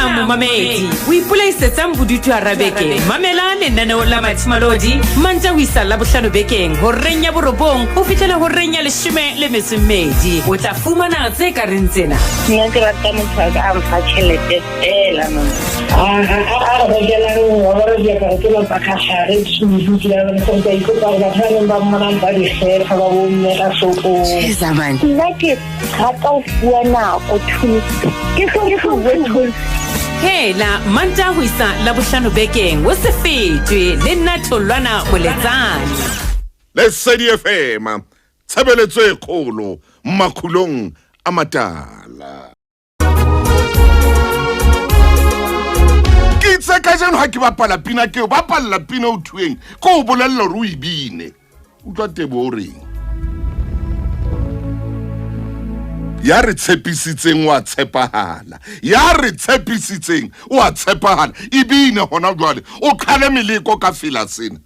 Dumela momamedi, o ipolaisetsang bodutu hara beke? Mamela lenaneo la Mathimalodi Mantša ho isa Labohlano bekeng horeng ya borobong ho fihlela horeng ya leshome le metso e mmedi. O tla fumana tse ka reng tsena. Nna ke rata motho a ka a mfa tšhelete fela man. A rekelang wa bona diaparo tsena tsa ka gare disutu ke a gore ke a ipotsa gore batho ba neng ba mmonang ba di kgetha ba bomme ka shopong. Nna ke rata ho fuwa nako thuso ke hlomphuwe thuso. Hela Mantaha ho isa Labohlano bekeng o se fetwe le nna Tholwana Moletsane. Lesedi FM, tshebeletso e kgolo makhulong a matala. Ke itse kajeno ha ke bapala pina ke o bapalla pina o thueng ke o bolella hore o e bine. Utlwa Tebo o reng. Ya re tshepisitseng wa tshepahala. Ya re tshepisitseng wa tshepahala. E bine hona jwale. O qhale meleko ka fela sena.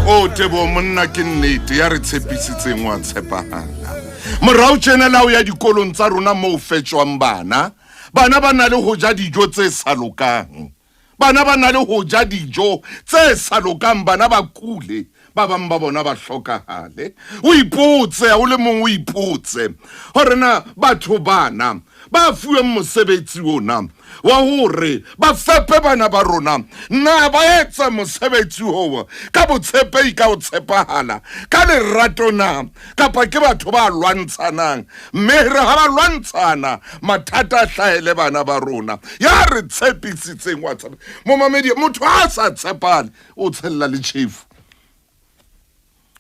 O Tebo monna ke nnete ya re tshepisitseng wa tshepahala. Morao tjena la o ya dikolong tsa rona moo fetjwang bana. Bana ba na le ho ja dijo tse sa lokang. Bana ba na le ho ja dijo tse sa lokang, bana ba kule, ba bang ba bona ba hlokahale. O ipotse, o le mong o ipotse hore na batho bana ba fuweng mosebetsi ona wa hore ba fepe bana ba rona, na ba etsa mosebetsi oo ka botshepehi, ka ho tshepahala, ka lerato na, kapa ke batho ba lwantshanang? Mme re ha ba lwantshana, mathata a hlahele bana ba rona. Ya re tshepisitseng wa tshepa. Momamedi, motho ha a sa tshepahale, o tshella le tjhefu.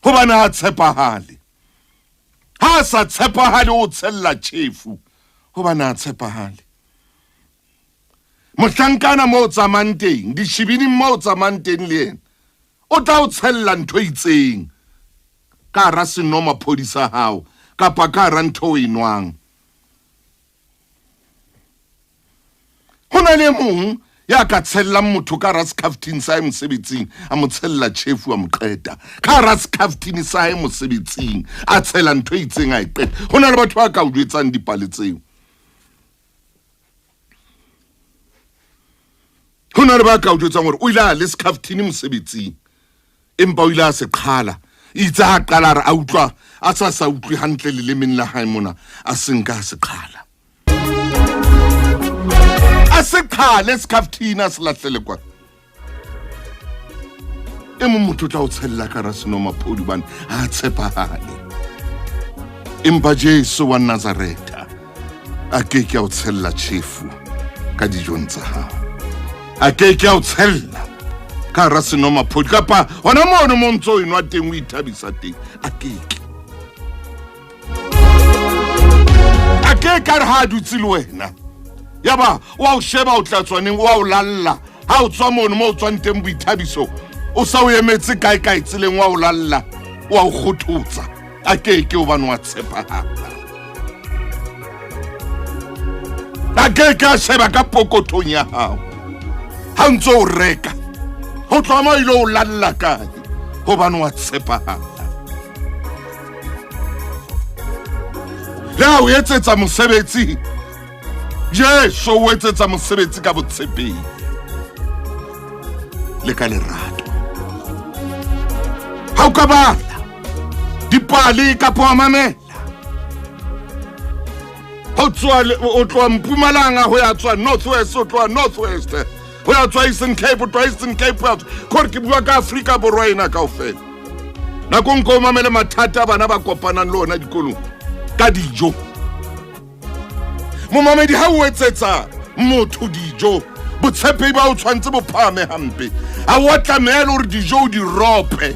Hobane ha tshepahale. Ha a sa tshepahale, o tshella tjhefu. Hobane ha tshepahale. Mohlankana mo o tsamayang teng, dishibining mo o tsamayang teng le yena, o tla o tshella ntho e itseng ka hara senomaphodi sa hao kapa ka hara ntho o e nwang. Ho na le e mong ya ka tshellang motho ka hara sekhaftini sa hae mosebetsing, a mo tshella tjhefu a mo qeta. Ka hara sekhaftini sa hae mosebetsing, a tshela ntho e itseng a e qeta. Ho na le batho ba ka o jwetsang dipale tseo. Ho na le ba ka o jwetsang hore o ile a le sekhaftini mosebetsing, empa o ile a se qhala. Itse ha qala a re a utlwa a sa sa utlwe hantle lelemeng la hae mona, a se nka a se qhala. A se qhale sekhaftini, a se lahlele kwa. E mong motho o tla o tshella ka hara senomaphodi hobane ha a tshepahale. Empa Jesu wa Nazaretha a ke ke a o tshella tjhefu ka dijong tsa hao. A ke ke a o tshella ka hara senomaphodi kapa hona mono mo ntso o enwa teng o ithabisa teng. A ke ke. A ke ka re ha a dutse le wena yaba wa o sheba o tla tswaneng wa o lalla ha o tswa mono mo o tswang teng boithabiso o sa o emetse kae kae tseleng wa o lalla wa o kgothotsa. A ke ke hobane wa tshepahala. A ke ke a sheba ka pokothong ya hao ha o ntse o reka ho tloha mo ile o lalla kae hobane wa tshepahala. Le ha o etsetsa mosebetsi, Jesu o etsetsa mosebetsi ka botshepehi le ka lerato. Ha o ka bala dipale kapa wa mamela ho tswa o tloha Mpumalanga ho ya tswa North West, o tloha North West ho ya tswa Eastern Cape, o tloha Eastern Cape ho ya tswa kore ke bua ka Afrika Borwa ena kaofela. Nakong ko mamele mathata a bana ba kopanang le ona dikolong ka dijo. Momamedi, ha o etsetsa motho dijo, botshepehi ba o tshwanetse bo phahame hampe. Ha o a tlameha le hore dijo o di rope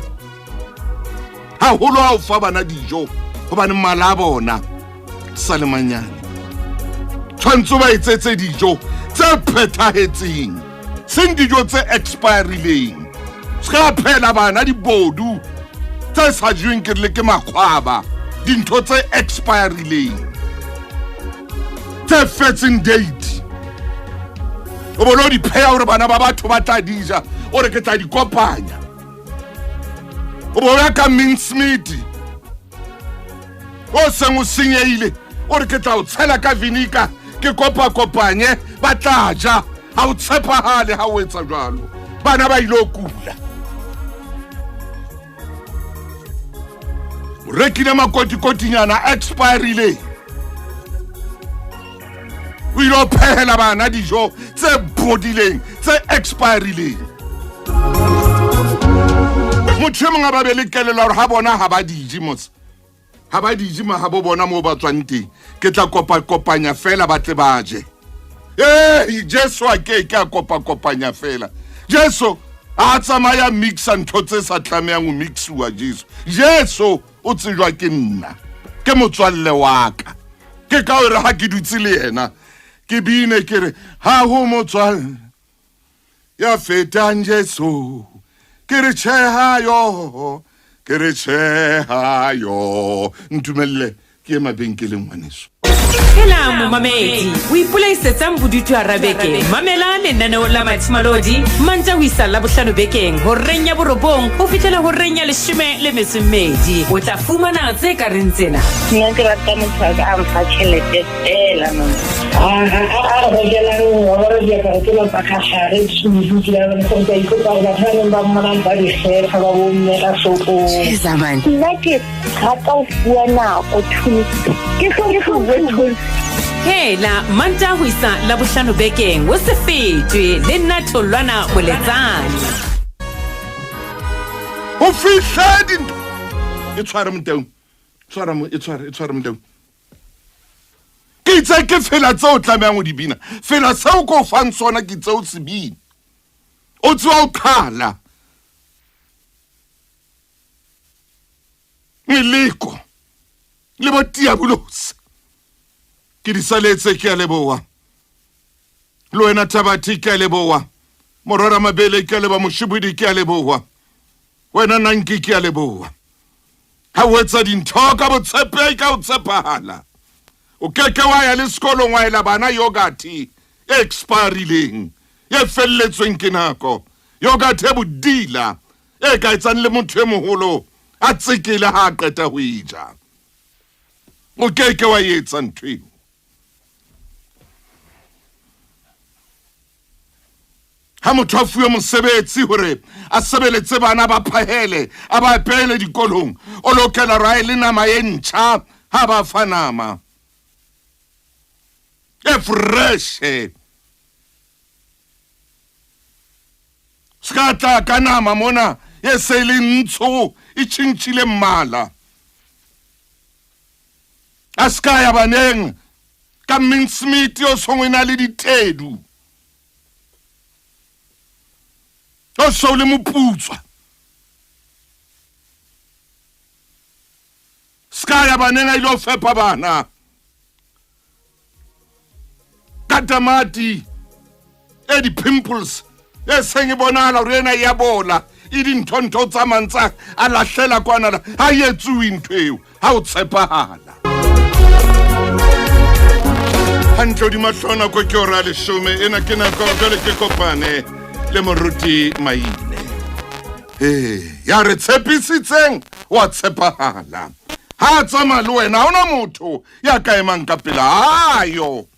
haholo ha o fa bana dijo, hobane mala a bona sa le manyane. Tshwanetse o ba etsetse dijo tse phethahetseng, seng dijo tse expirileng. Se ka phela bana dibodu tse sa jeweng ke rile ke makgwaba, dintho tse expirileng tse fetseng date. O bone o di pheha hore bana ba batho ba tla di ja, o re ke tla di kopanya. O bo ya ka mincemeat o seng o senyehile, o re ke tla o tshela ka vinegar, Ke kopakopanye ba tla ja. Ha o tshepahale ha o etsa jwalo. Bana ba ile kula. O rekile makotikotinyana expirile. O ile o phehela bana dijo tse bodileng, tse expirileng. Motho e mongwe a ba be le kelelo hore ha bona ha ba di je mos. Ha ba di je mahabo bona moo ba tswang teng. Ke tla kopa-kopanya fela ba tle ba je. Ee, Jesu a ke ke a kopa-kopanya fela. Jesu a tsamaya mixa ntho tse sa tlamehang ho mixiwa Jesu. Jesu o tsejwa ke nna. Ke motswalle wa ka. Ke ka hore ha ke dutse le yena ke bine ke re ha ho motswalle ya fetang Jesu. Ke re tjhe yo, ke re tjhe yo. Ntumelle ke ye mabenkeleng ngwaneso. Hela momamedi, o ipolaisetsang bodutu hara beke? Mamela lenaneo la Mathimalodi Mantša ho isa Labohlano bekeng horeng ya borobong ho fihlela horeng ya 12. O tla fumana tse ka reng tsena. Nna ke rata motho a ka a mfa tjhelete fela monna. A a rekelang wa bona diaparo tsena tsa ka gare tshweu ke a bona gore ke a ipotsa gore batho ba neng ba mmonang ba di kgetha ba bomme ka shopong. Nna ke rata ho fuwa nako thuso. Ke hlomphuwe thuso. Hela Mantaha ho isa Labohlano bekeng o se fetwe le nna Tholwana Moletsane. Ho fihle dintho. E tshware Motau. Tshwara mo, e tshware, e tshware Motau. Ke itse ke fela tseo o tlamehang ho di bina. Fela seo ke o fang sona ke itse o se bine. O tseba o qhala. Meleko le bo diabolose ke di saletse, ke a leboha. Le wena Thabathi, ke a leboha. Morora Mabele, ke a leboha. Moshibudi, ke a leboha. Wena Nanki, ke a leboha. Ha o etsa dintho ka botshepehi, ka ho tshepahala, o ke ke wa ya le sekolong wa ela bana yogurt e expirileng, e felletsweng ke nako, yogurt e bodila e ka etsang le motho e moholo a tsekele ha a qeta ho e ja. O ke ke wa etsa ntho eo. Ha motho a fuwe mosebetsi hore a sebeletse bana ba phahele, a ba apeele dikolong, o lokela hore a ye le nama e ntjha ha ba fa nama e fresh. Se ka tla ka nama mona e se e le ntsho, e tjhentjhile mmala. A se ka ya baneng ka mincemeat o song e na le ditedu, o so le moputswa. Se ka ya baneng a ile ho fepa bana ka tamati e di-pimples e seng e bonahala hore ena ya bola, e dintho-ntho tsa mantsa a lahlela kwana, ha e etsuwe ntho eo ha o tshepahala. Hantle hodima hlooho nako ke hora ya leshome. Ena ke nako jwale ke kopane le moruti Maine. Ee, ya re tshepisitseng wa tshepahala. Ha a tsamaya le wena, ha hona motho ya ka emang ka pela hayo.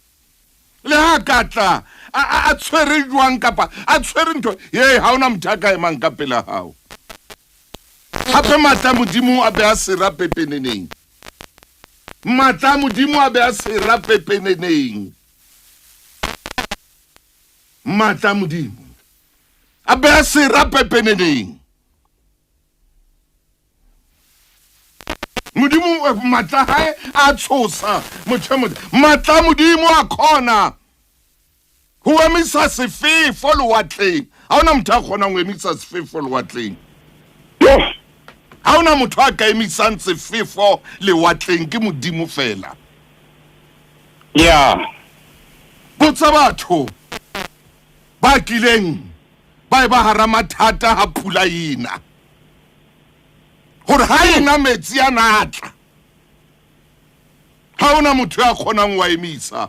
Le ha ka tla a tshwere jwang kapa a tshwere ntho ye, ha hona motho a ka emang ka pela hao. Hape matla a Modimo a beha sera pepeneneng. Matla a Modimo a beha sera pepeneneng. Matla a Modimo a beha sera pepeneneng. Modimo matla hae a tshosa motho motho. Matla a Modimo a khona ho emisa sefefo lewatleng. Ha hona motho a kgonang ho emisa sefefo lewatleng. Ha hona motho a ka emisang sefefo lewatleng, ke Modimo fela. Yeah. Botsa batho ba kileng ba e ba hara mathata ha pula ena, hore ha ena metsi a natla, ha hona motho ya kgonang wa emisa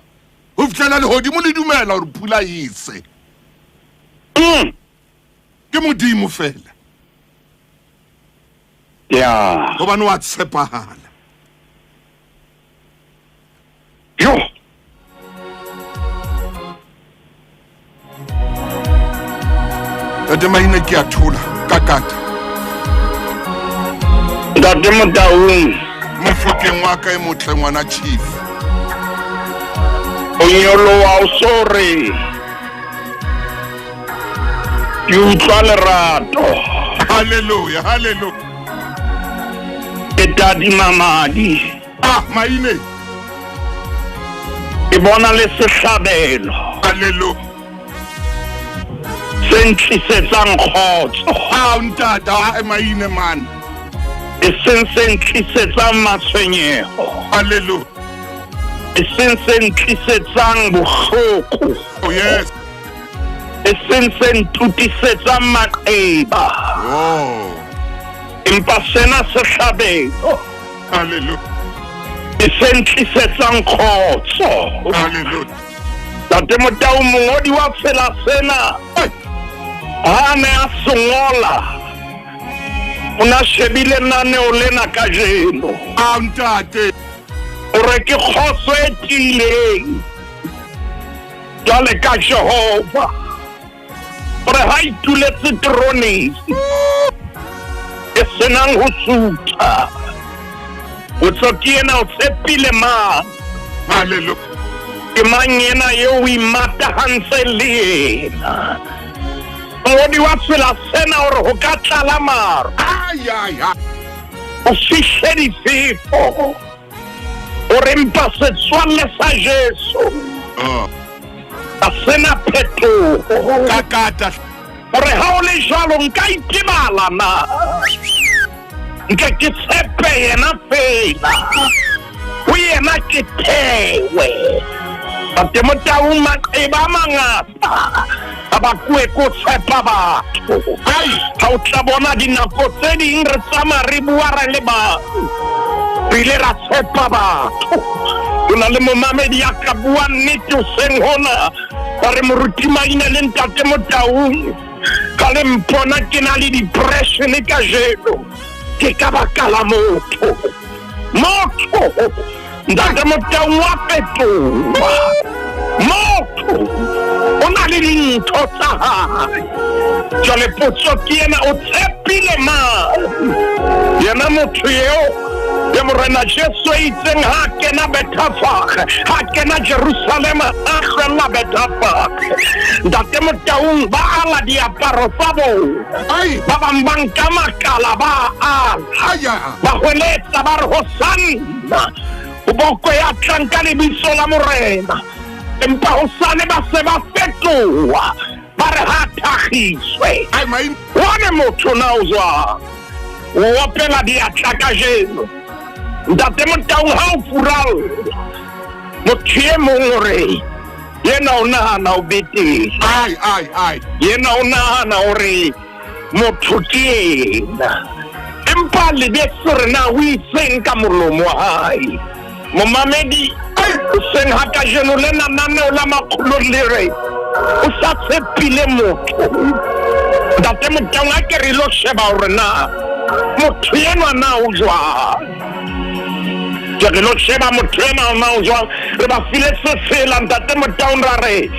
ho fihlela lehodimo le dumela hore pula e se. Ke Modimo fela. Yeah. Hobane wa tshepahala. Yo. Ntate Maine ke a thola ka kata. Ntate Motaung. Mofokeng wa ka e motle ngwana chief. O nyoloha o so re ke utlwa lerato. Hallelujah, hallelujah. Ke tadima madi. Ah, Maine. Ke bona le sehlabelo. Hallelujah. Se ntlisetsang kgotso. Ah, ntata, ah, Maine man. E seng se ntlisetsang matshwenyeho. Hallelujah. E seng se ntlisetsang bohloko. Oh yes. E seng se ntutisetsang maqeba. Oh. Empa sena sehlabelo. Hallelujah. E se ntlisetsang kgotso. Hallelujah. Ntate Motau mongodi wa tsela sena. Ha ne a se ngola. O na shebile naneo lena kajeno. Ah, ntate. O re ke kgotso e tiileng. Jwale ka Jehova. O re ha ituletse teroneng. E senang ho sutha. Potso ke ena o tshepile mang? Hallelujah. Ke mang ena eo o imatahantse le yena? Mongodi wa tsela sena hore ho ka tlala maru. Ai, ai, ai. O fihle difefo. O re mpa setswalle sa Jesu. Oh. Ha sena phetoho. Ka kata. Hore ha o le jwalo nka itebala na? Nke ke tshepe yena fela. Ho yena ke thewe. Ntate Motau maqeba a mangata a bakuwe ke ho tshepa batho. Ha o tla bona dinako tse ding re tsamaya re bua re le bang. Re ile ra tshepa batho. Ho na le momamedi ya ka bua nnete hoseng hona. Ba re moruti Maine le ntate Motaung ka le mpona ke na le depression kajeno. Ke ka baka la motho. Motho! Ntate Motaung wa fetoha. Motho o na le dintho tsa hae. Jwale potso ke ena, o tshepile mang? Yena motho eo le Morena Jesu e itseng ha a kena Bethafage, ha a kena Jerusalema, a hlwella Bethafage. Ntate Motaung ba ala diaparo tsa bona. Ba bang ba nka makala ba a ala. Ba hweletsa ba re, Hosanna! Ho bokwe ya tlang ka lebitso la Morena. Empa hosane ba se ba fetoha, ba re ha a thakgiswe. One motho na o jwang? O opela diatla kajeno. Ntate Motaung ha o furalla, motho e mong o re, yena o nahana o betere. Ai, ai, ai. Yena o nahana hore motho ke yena. Empa lebetse hore na o itseng ka molomo wa hae. Momamedi, hoseng ha kajeno lena naneo la makgolong le re, o sa tshepile motho. Ntate Motaung a ke re ilo sheba hore na motho enwa na o jwang. Ke re lo sheba motho enwa na o jwang. Re ba file sefela Ntate Motaung ra re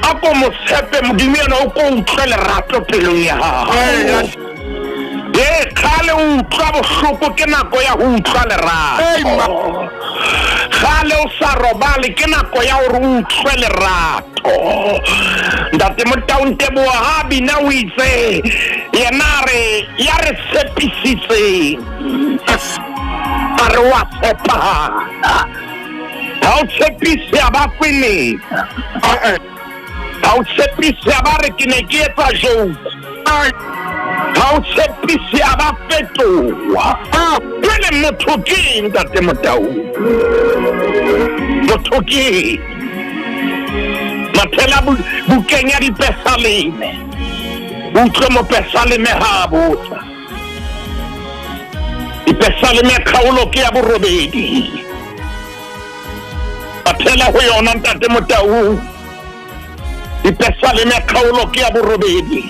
a ko mo tshepe Modimo ena o ko utlwe lerato pelong ya hao. Ee, kgale o utlwa bohloko ke nako ya ho utlwa lerato. Kgale o sa robale ke nako ya hore o utlwe lerato. Ntate Motaung Teboho ha bina o itse yena a re ya re tshepisitseng a re wa tshepahala. Ha o tshepise a ba kwenetsa. Ha o tshepise a ba re ke ne ke etsa joke. Ha o tshepise a ba fetoha. Jwale motho ke eng Ntate Motaung? Motho ke eng? Mathela bukeng ya Dipesaleme. Utlwe mopesaleme ha a botsa. Dipesaleme kgaolo ke ya borobedi. Mathela ho yona Ntate Motaung. Dipesaleme kgaolo ke ya borobedi.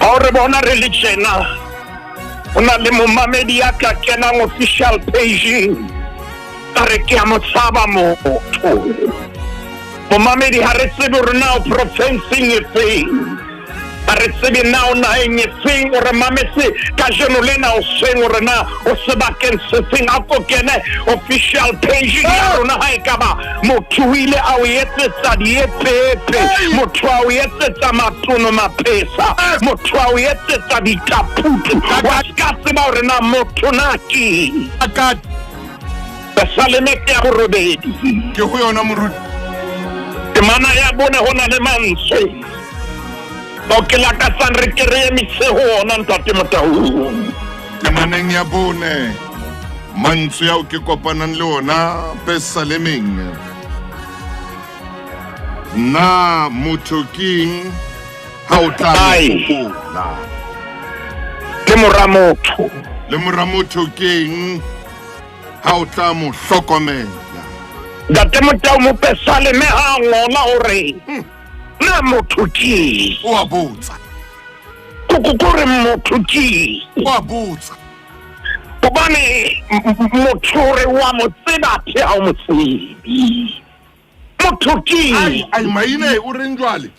Ha o re bona re le tjena, ho na le momamedi ya ka kenang official page-eng a re ke a mo tshaba motho. Momamedi ha re tsebe hore na o profenseng e feng. A re tsebe na o naheng efeng, o re mametse kajeno lena hoseng hore na o sebakeng sefeng. A ko kene official page ya rona ha ekaba motho o ile a o etsetsa diepeepe, motho a o etsetsa matono maphesa, motho a o etsetsa ditaputu, wa ska tseba hore na motho na keng. Pesaleme ke ya borobedi. Ke ho yona moruti. Temana ya bone ho na le mantswe ao ke lakatsang re ke re emise ho ona ntate Motaung. Temaneng ya bone mantswe ao ke kopanang le ona Pesalemeng. Na motho keng ha o tla hopola? Le mora motho. Le mora motho keng ha o tla mo hlokomela. Ntate Motau Mopesaleme ha a ngola hore hmm. na motho ke o a botsa kore motho ke o a botsa hobane motho re wa mo tseba the ha o mo tsebe motho ke ai maine o reng jwale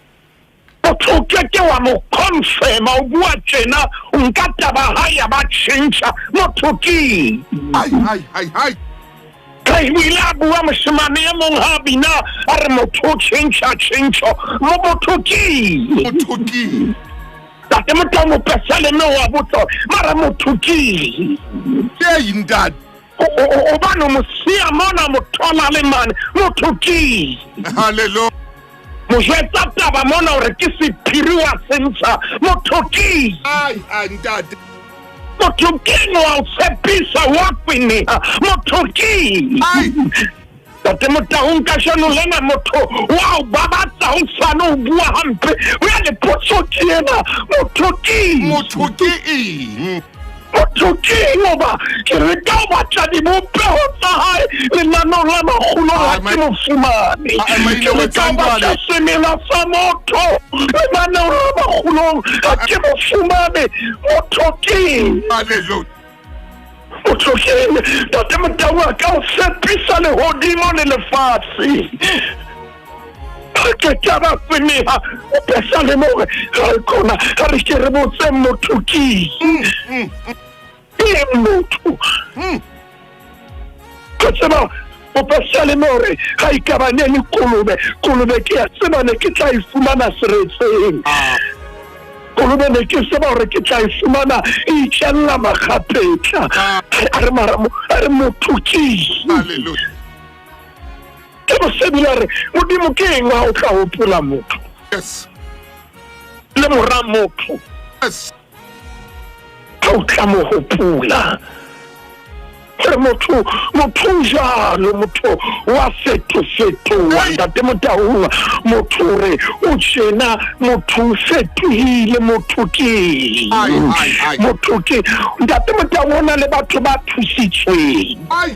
Motho o ke ke wa mo confirma, o bua tjena, o nka taba ha ya ba tjhentjha. Motho ke Ai, ai, ai, ai. Re o ile a bua moshemane e mong ha bina a re motho o tjhentjha tjhentjho. Mo motho ke Motho ke Tate motho mopesaleme wa botsa mara motho ke Ke ntate. Hobane o mo siya mona mo thola le mane motho ke Hallelujah. Mo jwetsa taba mona hore ke sephiri wa se ntsha. Motho ke Ai, ai, ntate. Motho keng wa o tshepisa wa kweneha. Motho ke Ai. Ntate Motaung kajeno lena motho wa o babatsa ho sane o bua hampe. O ya le potso ke ena. Motho ke Motho ke eng? Motho ke eng hoba ke re ka o batla dibopeho tsa hae lenaneong la makgulo ha ke mo fumane. Ke re ka o batla semela sa motho lenaneong la makgulong ha ke mo fumane. Motho ke eng? Motho ke eng? Ntate Motau a ka o tshepisa lehodimo le lefatshe. Ga ke ka ba kweneha o pesaleme gore ga re kona ga re ke re botse motho ke eng ke motho ka tseba o pesaleme gore ga e ka ba ne le kolobe kolobe ke ya tseba ne ke tla e fumana seretseng kolobe ne ke tseba gore ke tla e fumana e itšella makgapetla a re mara a re motho ke eng Ke mosebile a re, Modimo ke eng ha o tla hopola motho? Yes. Le mora motho. Yes. Ha o tla mo hopola. Gore motho, motho o jalo, motho wa feto-fetoha, Ntate Motaung, motho o re o tjena, motho o fetohile, motho ke eng? Ai, ai, ai. Motho ke, Ntate Motaung, ho na le batho ba thusitsweng. Ai.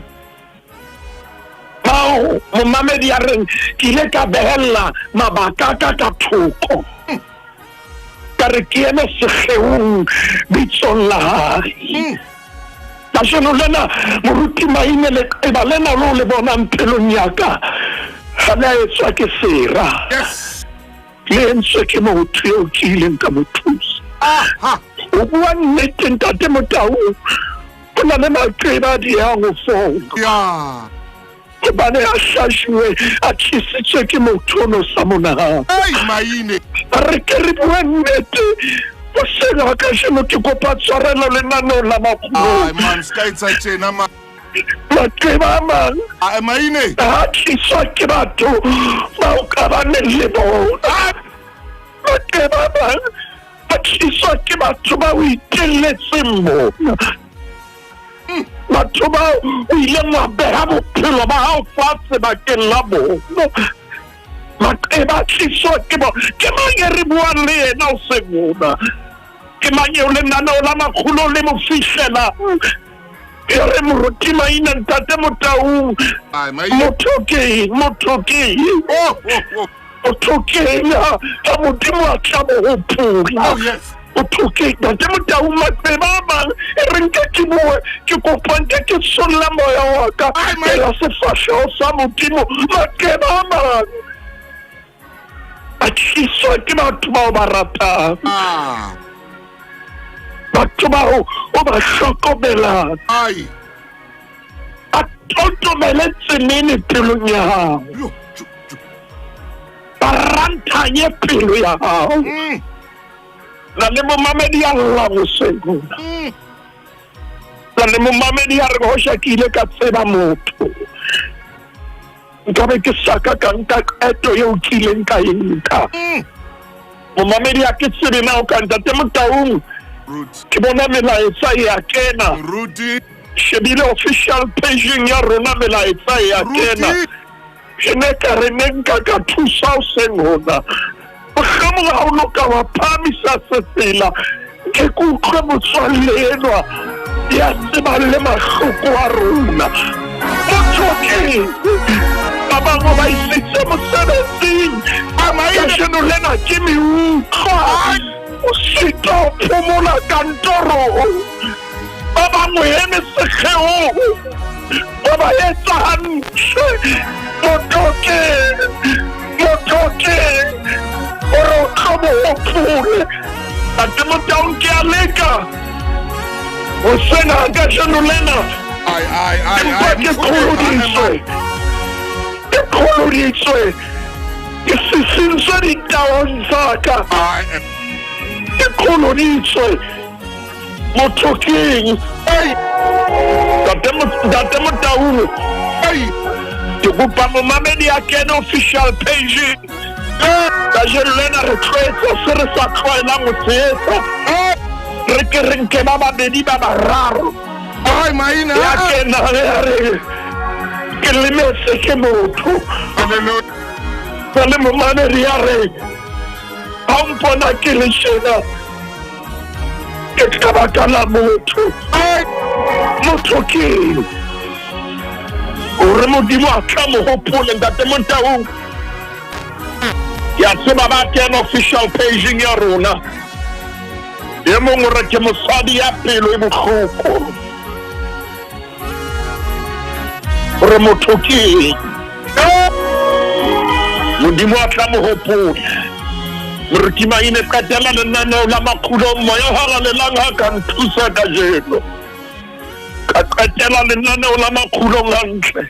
Bao momamedi a reng ke ile ka behella mabaka a ka ka thoko, ka re ke eme sekgeong bitsong la hae. Kajeno lena moruti Maine leqeba lena leo le bonang pelong ya ka ga le a etswa ke sera, le entswe ke motho eo ke ileng ka mo thusa. O bua nnete ntate Motau. Go na le maqeba a diehang ho fola. Ya. Hobane a hlajuwe, a tlisitswe ke motho o no sa mo nahana. Ei, maine. A re ke re bue nnete. Hoseng ha kajeno ke kopa tshwarelo lenaneong la Ai, makgulong. man, se ka etsa tjena, man. Maqeba a mang Ai, maine. a tliswa ke batho ba o ka baneng le bona. Maqeba a mang a tliswa ke batho ba o itelletseng bona. Batho bao o ileng wa beha bophelo ba hao fatshe bakeng la bona. Maqeba a tliswa ke bona. Ke mang e re buang le yena o se bona? Ke mang eo lenaneo la makgolo le mo fihlela? E re moruti Maina ntate Motaung. Ai, Maina. Motho ke eng? Motho ke eng? Oh, oh, oh. Motho ke eng ha ha Modimo a tla mo hopola? Oh, yes. Motho ke eng? Ntate Motaung maqeba a mang e re nke ke bue ke kopa nke ke solla moya wa ka Ai, Maina. pela sefahleho sa Modimo. Maqeba a mang a A tliswa ke batho bao ba ratang. Ah. Batho bao o ba hlokomelang. Ai. A totomele tsenene pelong ya gago. Yo, jo, jo. Ba ranthanye pelo ya gago. Na le momamedi ya llang hoseng hona. Na le momamedi ya re hoja ke ile ka tseba motho. Nkabe ke sa ka ka nka qeto eo ke ileng ka e nka. Momamedi ha ke tsebe na o ka Ntate Motaung. Ke bona melaetsa e a kena. Moruti. Shebile official page-eng ya rona melaetsa e a kena. Ke ne ka re ne nka ka thusa hoseng hona. Mohlomong ha o no ka wa phahamisa sefela, nke ke utlwe motswalle enwa ya tsebang le mahloko a rona. Motho ke ba bangwe ba isitse mosebetsing kajeno lena ke meutlwa o sitwa ho phomola kantorong. Ba bangwe eme sekgeong ba ba etsa hantle. Motho ke motho ke hore o tlo mo hopole. Ntate Motaung ke a leka hoseng ha kajeno lena. Ai, ai, ai, Empa ai, ke mfundisi, qholoditswe. Ke qholoditswe. Ke sisintswe ditaong tsa ka. Ai, eh. Ke qholoditswe. Motho ke eng? Ai. Ntate Ntate Motaung. Ai. Ke kopa momamedi a kene official page. Kajeno lena re tlo etsa se re sa tlwaelang ho se etsa. Re ke re nke ba babedi ba bararo. Ai, maina. Ya kena ya re ke lemetse ke motho. Hallelujah. Jwale momamedi ya re ha o mpona ke le tjena ke ka baka la motho. Ai. Motho ke eng? Hore Modimo a tla mo hopole Ntate Motaung. Ke a tseba ba kena official page-eng ya rona. E mong o re ke mosadi ya pelo e bohloko. Hore motho ke eng? Modimo a tla mo hopola. Moruti Maine qetela lenaneo la makgulong moya o halalelang ha ka nthusa kajeno. Ka qetela lenaneo la makgulong hantle.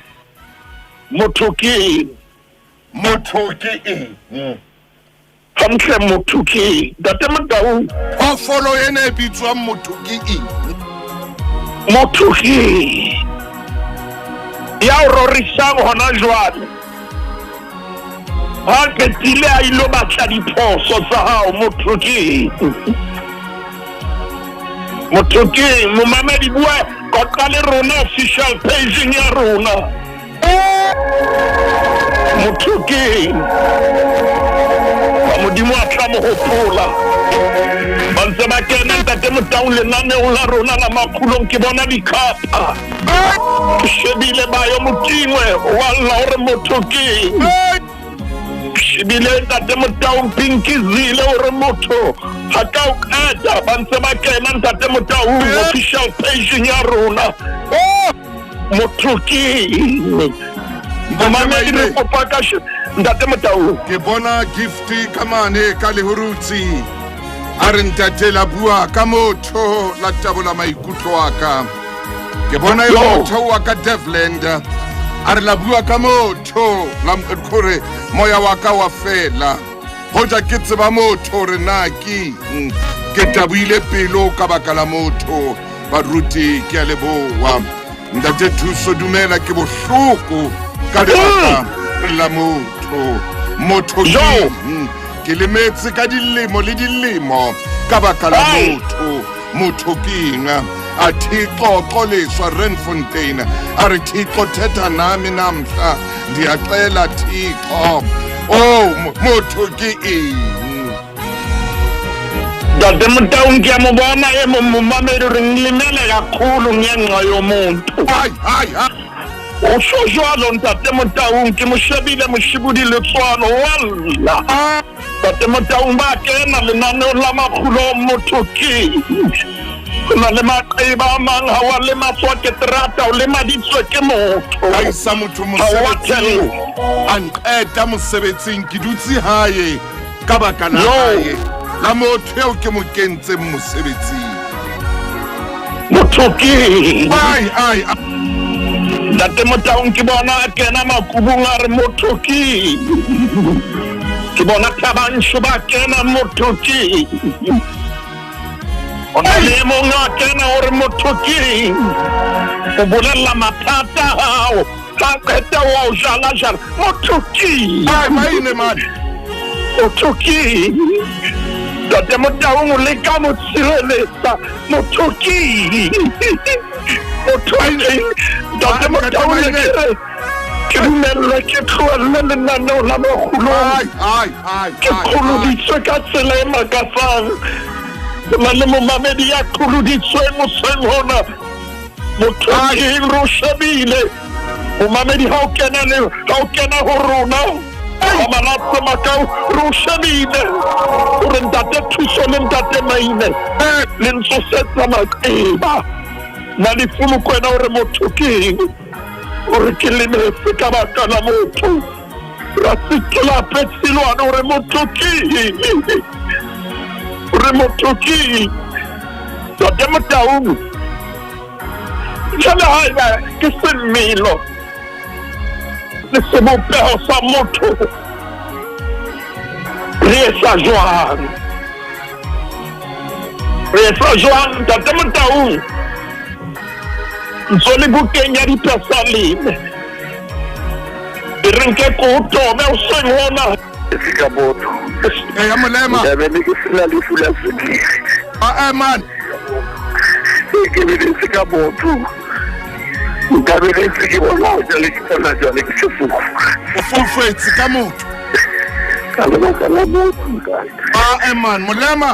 Motho ke eng? Motho ke eng? Hantle motho ke eng? Ntate Motaung. Phoofolo ena e bitswang motho ke eng? Motho ke eng? Ya o rorisang hona jwale. Ha qetile a ilo batla diphoso tsa hao, motho ke eng? Motho ke eng? Momamedi bua qoqa le rona official page-eng ya rona. Motho ke eng? Ba Modimo a tla mo hopola. Ba ntse ba kena Ntate Motaung lenaneong la rona la makgulong ke bona dikhapha. Ke shebile Bayo Motingwe wa lla hore motho ke eng. Ke shebile Ntate Motaung Pinky Zile hore motho ha ka o qeta. Ba ntse ba kena Ntate Motaung official page-eng ya rona. Motho ke eng? Momamedi re kopa ka Ntate Motaung. Ke bona gift ka mane ka Lehurutsi. A re ntate la bua ka motho la tabola maikutlo a ka. Ke bona e Yo. motho wa ka Devland. A re la bua ka motho la gore moya wa ka wa fela. Hoja ke tseba motho hore na ke eng. Ke taboile pelo ka baka la motho. Baruti ke a leboha. Ntate Thuso dumela ke bohloko ka lebaka la motho. Motho ke Yo. eng? Ke lemetse ka dilemo le dilemo ka baka la Ai. motho. Motho ke eng? A Thixo xoliswa Randfontein. A re Thixo thetha nami namhla. Ndiyacela Thixo. Oh, motho ke eng? Ntate Motaung ke a mo bona e mong momamedi o re nlimele kakhulu ngenxa yomuntu. Ai, ai, ai. O tjho jwalo Ntate Motaung ke mo shebile Moshibudi Letswalo wa lla. Ntate Motaung ba kena lenaneong la makgulo motho ke eng? Ho na le maqeba a mang ha wa lematswa ke terata o lemaditswe ke motho. Ka isa motho Ha wa mosebetsing. tella. A nqeta mosebetsing ke dutse hae. Ka baka la No. hae la motho eo ke mo kentseng mosebetsing. Motho ke eng? Ai, ai, ai. Ntate Motaung ke bona a kena makubung a re motho ke eng? Ke bona Thabantsho ba kena motho ke eng? Ho na le e mong a kena o re motho ke eng? O bolella mathata a hao ha qeta o a o jala jala. Motho ke eng? Ai, maine mane. Motho ke eng? Ntate Motaung o leka mo tshireletsa. Motho ke eng? Motho ke eng? Ntate Motaung ne ke re ke dumellwe ke tlohelle lenaneo la makgulong. Ke qholoditswe ka tsela e makatsang. Ho na le momamedi ya qholoditsweng hoseng hona. Motho ke eng re o shebile. Momamedi ha o kena le ha o kena ho rona. Amalatse Makau re o shebile. O re ntate Thuso le ntate Maine le ntsosetsa maqeba. Na Lefu Mokoena o re motho ke eng? O re ke lemetse ka baka la motho. Rasekelape Tshilwane o re motho ke eng? O re motho ke eng? Ntate Motaung, jwale haeba ke semelo le sebopeho sa motho, re etsa jwang? Re etsa jwang, Ntate Motaung? Ntso le bukeng ya Dipesaleme. E re nke ko o tobe hoseng hona. Ke ka botho. Eya molema. Nka be ne ke sena lefu la sukiri. Ah, eh, man. Ke be ne se ka botho. Nka be ne se ke bona jwale ke bona jwale ke sefofu. O foufetse ka motho. Ka lebaka la motho ntate. Ah, eh, man. Molema.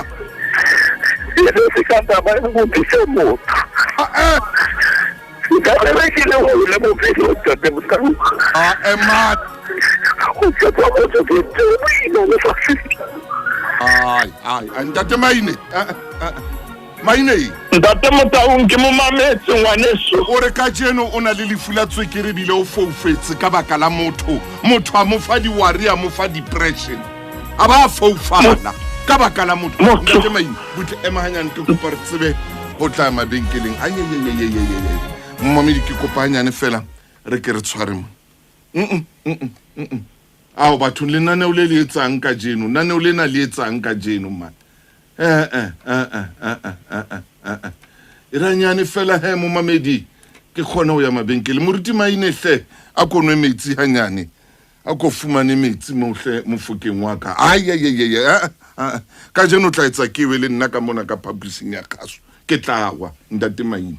E ne se ka taba ya motho se motho. Ah, eh. Nka be be ke le hole bophelong ntate Motaung. Ah, eh, man. Go tshepa motho ke ntho e boima lefatsheng. Ai, ai, ai, ntate Maine. Eh, eh, eh. Maine. Ntate Motaung ke mo mametse ngwaneso. O re kajeno o na le lefu la tswekere ebile o foufetse ka baka la motho. Motho a mo fa diwari, a mo fa depression. A ba a foufala ka baka la motho. Motho. Ntate Maine, butle ema hanyane ke kopa re tsebe ho tla mabenkeleng. Ai, ai, ai, ai, ai, ai, ai. Momamedi ke kopa hanyane fela re ke re tshware mo. Mm-mm, mm-mm, mm-mm. Ao bathong lenaneo le le etsang kajeno, lenaneo lena le etsang kajeno man. Eh eh eh eh eh eh eh eh eh. E re hanyane fela he momamedi ke kgone ho ya mabenkeleng. Moruti Maine hle a ko nwe metsi hanyane. A ko fumane metsi mo hle mofokeng wa ka. Ai ai ai ai eh, eh. Kajeno o tla etsa ke we le nna ka mona ka phaposing ya kgaso. Ke tla wa ntate Maine.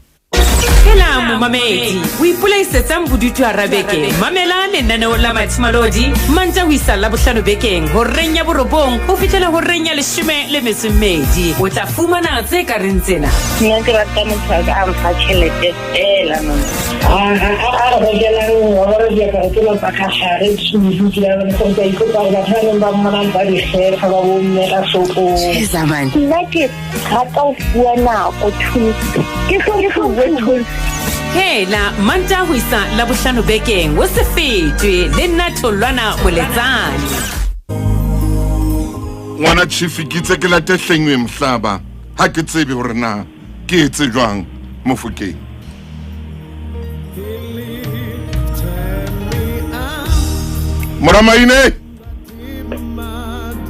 Hela momamedi, o ipolaisetsang bodutu hara beke? Mamela lenaneo la Mathimalodi Mantša ho isa Labohlano bekeng horeng ya borobong ho fihlela horeng ya leshome le metso e mmedi. O tla fumana tse ka reng tsena. Nna ke rata motho a ka a mfa tšhelete fela monna. A a re rekelang wa bona diaparo tsena tsa ka gare tshweu ke a bona gore ke a ipotsa gore batho ba neng ba mmonang ba di kgetha ba bomme ka shopong. Nna ke rata ho fuwa nako thuso. Ke hlomphuwe thuso. Hela Mantaha ho isa Labohlano bekeng o se fetwe le nna Tholwana Moletsane. Ngwana Chief ke itse ke late hlengwe mohlaba ha ke tsebe hore na ke etse jwang Mofokeng. Mora Maine.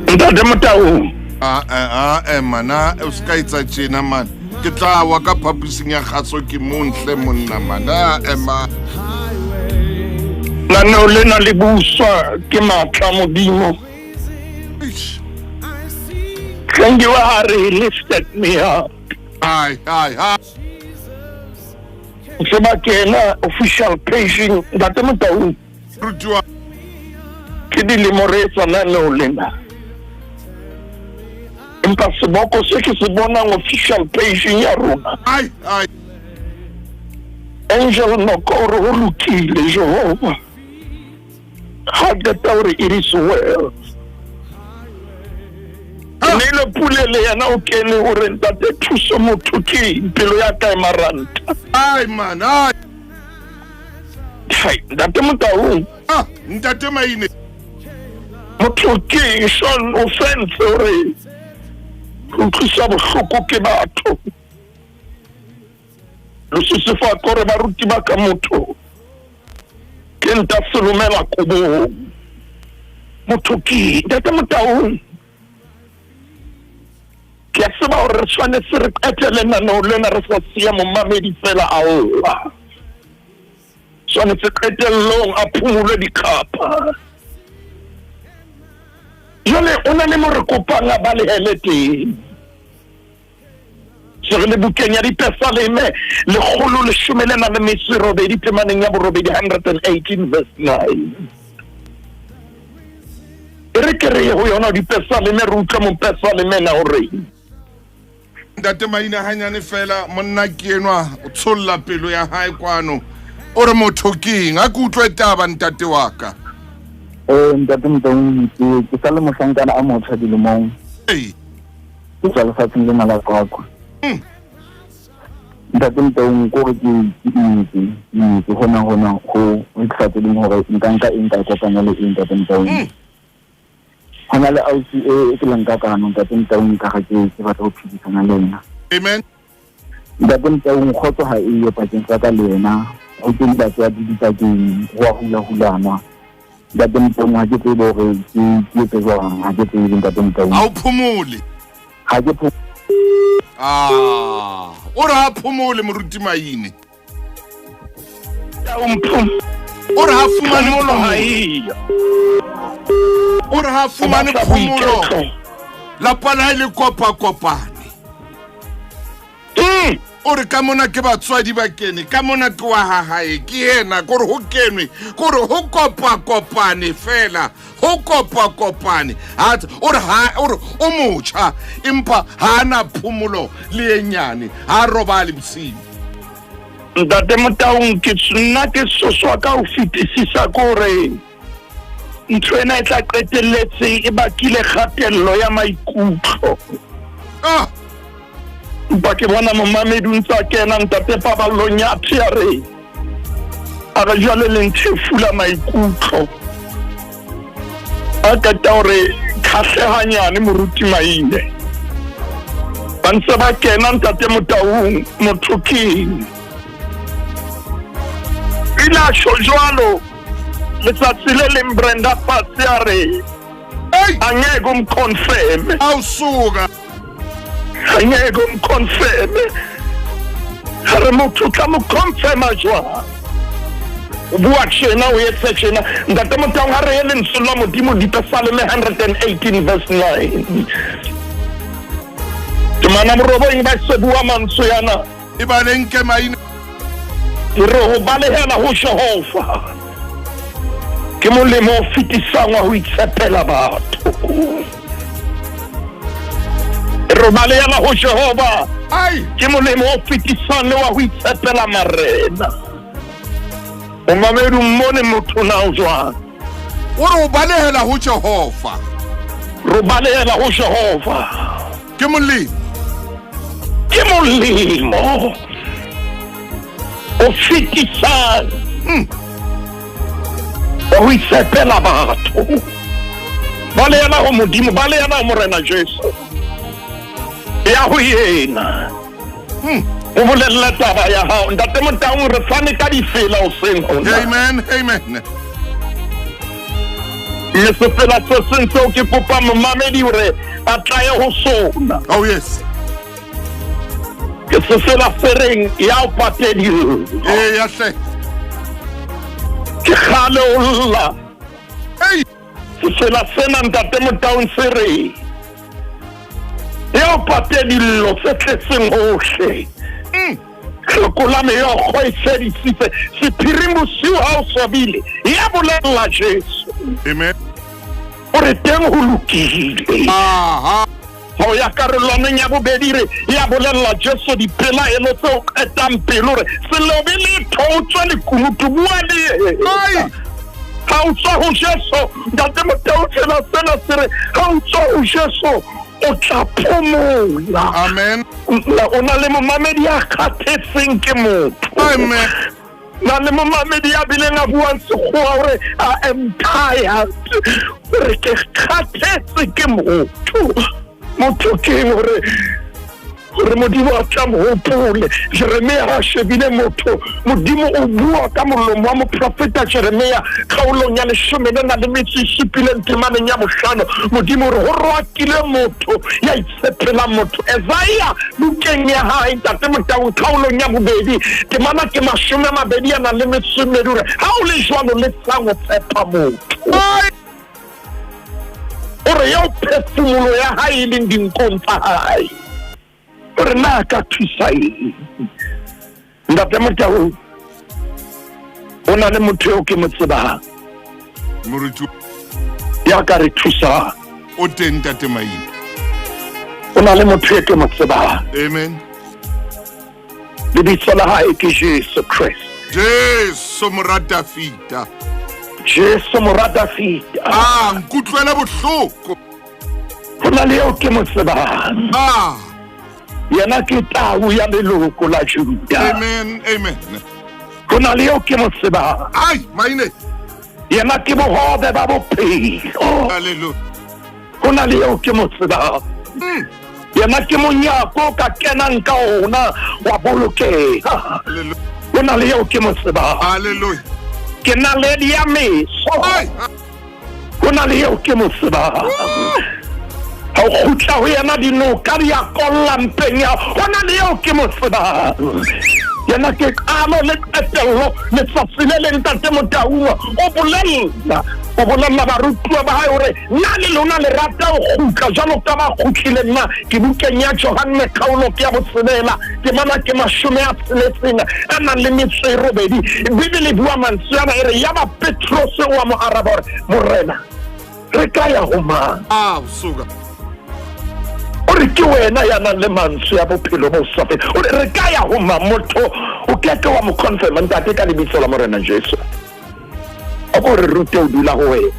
Ntate Motaung. A a a mana o ska etsa tjena man. Ke tla wa ka phaposing ya kgaso ke montle monna man. A ema. Lenaneo lena le buswa ke matla a Modimo. Hlengiwe a re he lifted me up. Ai ai ai. O tseba ke ena official page Ntate Motaung. Rutiwa. Ke dilemo re etsa lenaneo lena. Empa seboko se ke se bonang official page ya rona. Ai ai. Angel Noko o re ho lokile Jehova. Ha qeta o re it is well. Neile Pule le yena o kene o re ntate thuso motho ke eng pelo ya ka e maranta. Ai man ai. Hai, ntate Motaung. Ah, ntate Maine. Motho ke eng Sean o sentse hore re utlwisa bohloko ke batho. Lucy Sefako re baruti ba ka motho ke nta selomela kobong. Motho ke eng? Ntate Motaung ke a tseba gore re tshwanetse re qete lenaneo lena re sa siya momamedi fela a lla. Tshwanetse qetellong a phumulwe dikgapha. Jwale o na le mo re kopang a balehele teng. Se re le bukeng ya Dipesaleme 118 temaneng ya borobedi 118 verse 9. E re ke re ye ho yona Dipesaleme re utlwe mopesaleme na o reng. Ntate Maina hanyane fela monna ke enwa o tsholla pelo ya hae kwano o re motho ke eng a ke utlwe taba ntate wa ka. Eh ntate Motaung ke ke sa le mohlankana a motjha dilemong. Ee. Ke tswa lefatsheng lena la Qwaqwa. Ntate Motaung ko re ke ke imetse imetse hona hona ho ho ke sa tsebeng hore nka nka eng ka e kopanya le eng ntate Motaung. Ho na le ausi e e ke leng ka kano ntate Motaung ka ga ke ke batla ho phedisana le ena. Amen. Ntate Motaung kgotso ha eyo pakeng tsa ka le ena. Ho teng batswadi dipakeng ho a hula-hulanwa. Ntate Motaung ha ke tsebe hore ke ke etse jwang ha ke tsebe ntate Motaung. Ha o phomole. Ha ke pho Ah, o re ha phomole moruti Maine. O re ha fumane Phomolo ha phomolo. eyo. O re ha fumane batla phomolo. boiketlo. Lapa la hae le kopa-kopane. O re ka mona ke batswadi ba kene, ka mona ke wa ha hae, ke yena, kore ho kenwe, kore ho kopa-kopane fela, ho kopa-kopane. Ha o re ha o re o motjha empa ha a na phomolo le e nyane, ha a robale bosiu. Ntate Motaung ke nna ke soswa ka ho fetisisa ke hore ntho ena e tla qetelletse e bakile kgatello ya maikutlo. Ah! Empa ke bona momamedi o ntse a kena ntate Paballo Nyathi a re a re jwale le nthefula maikutlo. A qeta hore kgahlehanyane moruti Maine. Ba ntse ba kena ntate Motaung motho keng. Ile a tjho jwalo letsatsi le leng Brenda fatshe a re Hey! angeke umconfirme. Awusuka. Angeke umconfirme. A re motho o tla mo confirma jwang? O bua tjena o etse tjena. Ntate Motaung ha re ye lentswe la Modimo Dipesaleme 118 verse 9. Temana borobong ba se bua mantswe ana. E ba le nke maina. Ke re ho balehela ho Jehova ke molemo o fetisang wa ho itshepela batho. Re balehela ho Jehova Ai! ke molemo o fetisang le wa ho itshepela marena. O mamedi o mmone motho na o jwang? O re o balehela ho Jehova. Re balehela ho Jehova. Ke molemo. Ke molemo o fetisang wa ho itshepela batho. Balehela ho Modimo, balehela ho Morena Jesu. Ya ho yena. O bolelle taba ya hao. Ntate Motaung re fane ka difela hoseng hona. Amen, amen. Mme sefela se seng seo ke kopang momamedi hore a tlaye ho sona. Oh yes. Ke sefela se reng ya o patedillo. Ee ya hle. Ke kgale o lla. Hey! Sefela sena ntate Motaung se re ya o patedillo tse tletseng hohle. Hloko la meokgo e fedisitse sephiring bosiu ha o swabile ya bolella Jesu. Amen. O re teng ho lokile. Aha. Ha o ya karolwaneng ya bobedi re ya bolella Jesu dipelaelo tse o qetang pelo re se lobe letho o tswe lekunutu bua le yena. Ai! Ha o tswa ho Jesu ntate Motaung sena sena se re ha o tswa ho Jesu o tla phomola. Amen. O na le momamedi ya kgathetseng ke motho. Amen. Na le momamedi ya bileng a buang sekgowa gore I am tired, gore ke kgathetse ke motho. Motho ke eng gore gore Modimo a tla mo gopole? Jeremia ga a shebile motho, Modimo o bua ka molomo wa moprofeta Jeremia kgaolong ya leshome le na le metso e supileng temaneng ya bohlano. Modimo o re go roakile motho ya Sepela motho. Esaia bukeng ya hae, Ntate Motaung, kgaolong ya bobedi, temana ke 20 a nang le metso e mmedi, o re, Ha o le jwalo, lesang ho tshepa motho. O re eo phefumolo ya hae e leng dinkong tsa hae. O re na a ka thusa eng? Ntate Motaung, o na le motho eo ke mo tsebang. Moruti ya ka re thusang. O teng Ntate Maine. O na le motho e ke mo tsebang. Amen. Lebitso la hae ke Jesu Kriste. Jesu mora Dafita. Jesu mora Dafita. Ah, nkutlwele bohloko. Ho na le eo ke mo tsebang. Ah. Yena ke tau ya leloko la Juda. Amen, amen. Ho na le eo ke mo tsebang. Ai, Maine. Yena ke bohobe ba bophelo. Hallelujah. Ho na le eo ke mo tsebang. Yena ke monyako o ka kenang ka ona wa bolokeha. Hallelujah. Ho na le eo ke mo tsebang. Hallelujah. Ke naledi ya meso. Ai. Ho na le eo ke mo tsebang. Ha o kgutla ho yena dinoka di a kolla mpeng ya. Ho na le eo ke mo tsebang. Yena ke qalo le qetello. Letsatsi le leng Ntate Motaung o bolella, o bolella barutuwa ba hae hore na le lona le rata ho kgutla jwalo ka ba kgutlileng na. Ke bukeng ya Johanne kgaolo ke ya botshelela, temana ke 60 a nang le metso e robedi. Bibele e bua mantswe ana e re, yaba Petrose o a mo araba hore, Morena, re ka ya ho mang? A suka. O re ke wena ya nang le mantswe ya bophelo bo sa feleng. O re re ka ya ho mang? Motho o ke ke wa mo confirma, Ntate, ka lebitso la Morena Jesu. O ko re rute ho dula ho wena.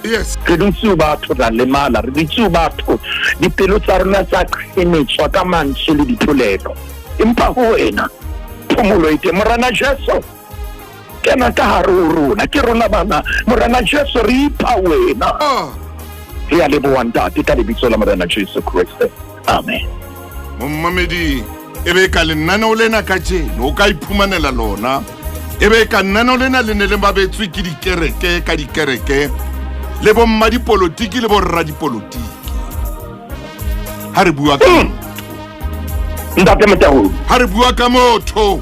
Yes. Re dutse ho batho ra lemala, re dutse ho batho dipelo tsa rona tsa qhenetswa ka mantswe le dipolelo. Empa ho wena phomolo e teng. Morena Jesu, kena ka hare ho rona. Ke rona bana. Morena Jesu, re ipha wena. Ah. Re a leboha Ntate ka lebitso la Morena Jesu Kriste. Amen. Momamedi, e be ka lenaneo lena kajeno o ka iphumanela lona. E be ka lenaneo lena le ne le babetswe ke dikereke ka dikereke le bomma dipolotiki le borra dipolotiki. Ha re bua ka Ntate Motaung. Ha re bua ka motho,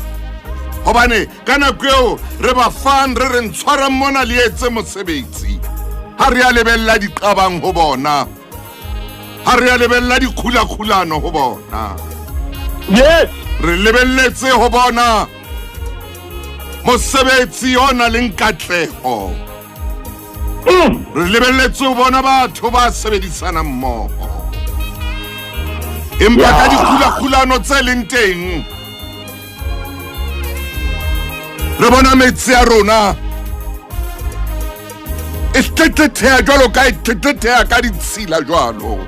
hobane ka nako eo re ba fang re re ntshwarang mona le etse mosebetsi. Ha re a lebella diqabang ho bona. Ha re a lebella dikgulakgulano ho bona. Yes. Re lebelletse ho bona mosebetsi o nang le katleho. Re lebelletse ho bona batho ba sebedisanang mmoho. Empa ka dikgulakgulano tse leng teng, re bona metse ya rona e tletlethea jwalo ka e tletlethea ka ditshila jwalo.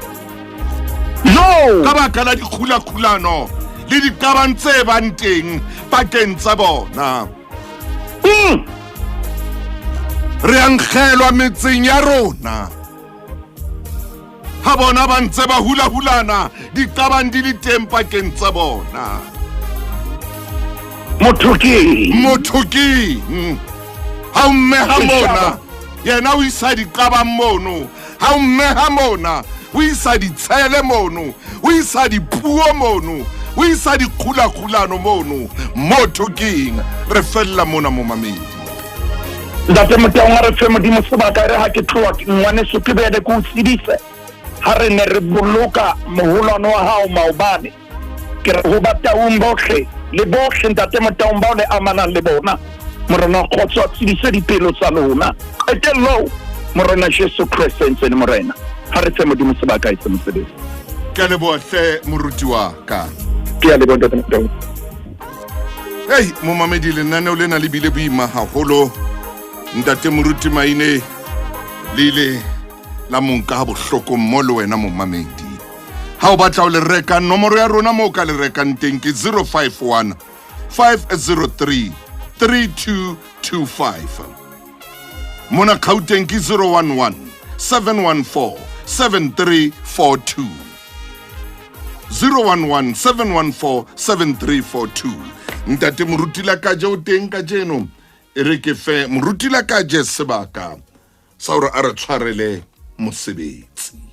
Yo! Ka baka la dikgulakgulano le diqabang tse bang teng pakeng tsa bona. Re a nkgelwa metseng ya rona. Ha bona ba ntse ba hula-hulana, diqabang di le teng pakeng tsa bona. Motho ke eng? Motho ke eng? Ha o mmeha mona, yena o isa diqabang mono. Ha o mmeha mona, o isa ditshele mono, o isa dipuo mono, o isa dikgulakgulano mono. Motho ke eng? Re fella mona momamedi. Ntate Motaung, a re fe Modimo sebaka, e re ha ke tloha ngwaneso ke bele ke o tsebise ha re ne re boloka moholwane wa hao maobane. Ke re ho Bataung bohle le bohle Ntate Motaung bao le amanang le bona, Morena wa kgotso a tsebise dipelo tsa lona. Qetellong, Morena Jesu Kreste ntse le Morena. Ha re fe Modimo sebaka e se mosebetsi. Ke a leboha hle moruti wa ka. Ke a leboha Ntate Motaung. Hei, momamedi, lenaneo lena le bile boima haholo. Ntate Moruti Maine le ile la monka ha bohloko mmo le wena momamedi. Ha o batla ho le reka, nomoro ya rona moo o ka le rekang teng ke 051 503 3225. Mona Gauteng ke 011 714 7342. 011 714 7342. Ntate Moruti Lakaje o teng kajeno. E re ke fe Moruti Lakaje sebaka sa hore a re tshwarele mosebetsi.